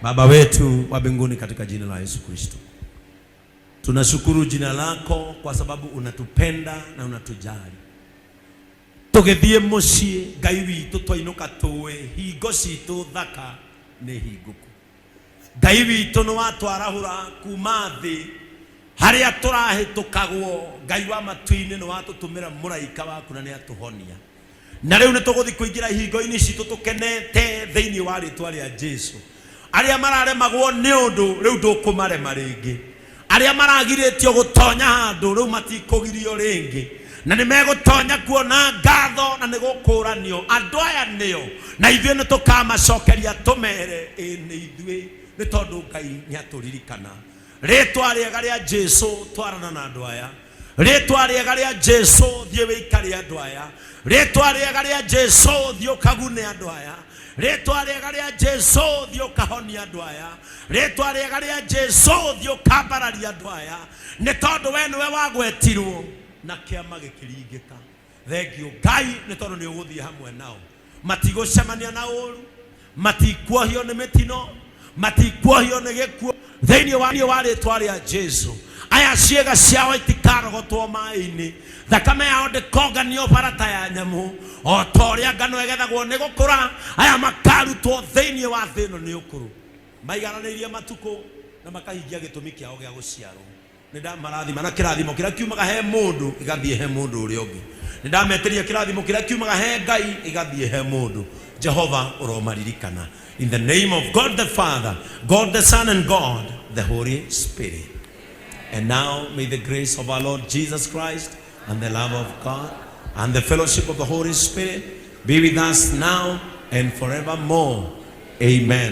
Baba wetu wa mbinguni, katika jina la Yesu Kristo, tunashukuru jina lako kwa sababu unatupenda na unatujali. Tũgĩthiĩ mũciĩ, Ngai witũ, twainũka tũĩ hingo citũ thaka nĩ hingũku. Ngai witũ, nĩ watwarahũra kuma thĩ harĩa tũrahĩtũkagwo. Ngai wa matu-inĩ, nĩ watũtũmĩra mũraika waku na nĩ atũhonia, na rĩu nĩ tũgũthiĩ kũingĩra ihingo-inĩ citũ tũkenete thĩinĩ wa rĩtwa rĩa Jesu. Arĩa mararemagwo nĩ ũndũ, rĩu ndũkũmarema rĩngĩ. Arĩa maragirĩtio gũtonya handũ, rĩu matikũgirio rĩngĩ, na nĩ megũtonya kuona ngatho na nĩ gũkũranio andũ aya nĩo, na ithuĩ nĩ tũkamacokeria tũmere ĩ nĩ ithuĩ, nĩ tondũ Ngai nĩ atũririkana. Rĩtwa rĩega rĩa Jesu, twarana na andũ aya. Rĩtwa rĩega rĩa Jesu, thiĩ wĩikare andũ aya. Rĩtwa rĩega rĩa Jesu, thiĩ ũkagune andũ aya. Rĩtwa rĩega rĩa Jesu, thiĩ ũkahonia andũ aya. Rĩtwa rĩega rĩa Jesu, thiĩ ũkambararia andũ aya, nĩ tondũ we nĩwe wagwetirwo na kĩama gĩkĩringĩka. Thengiũ, Ngai, nĩ tondũ nĩ ũgũthiĩ hamwe nao. Matigũcemania na ũru, matikuohio nĩ mĩtino, matikuohio nĩ gĩkuũ, thĩinĩ wa rĩtwa rĩa Jesu. Aya ciĩga ciao itikarogotwo maĩ-inĩ, thakame yao ndĩkonganio barata ya nyamũ. O ta ũrĩa ngano ĩgethagwo nĩ gũkũra, aya makarutwo thĩinĩ wa thĩ ĩno nĩ ũkũrũ, maigananĩirie matukũ na makahingia gĩtũmi kĩao gĩa gũciarwo. Nĩ ndamarathima na kĩrathimo kĩrĩa kiumaga he mũndũ gĩgathiĩ he mũndũ ũrĩa ũngĩ. Nĩ ndametĩria kĩrathimo kĩrĩa kiumaga he Ngai gĩgathiĩ he mũndũ. Jehova, ũromaririkana. In the name of God the Father, God the Son and God the Holy Spirit. And now may the grace of our Lord Jesus Christ and the love of God and the fellowship of the Holy Spirit be with us now and forevermore. Amen.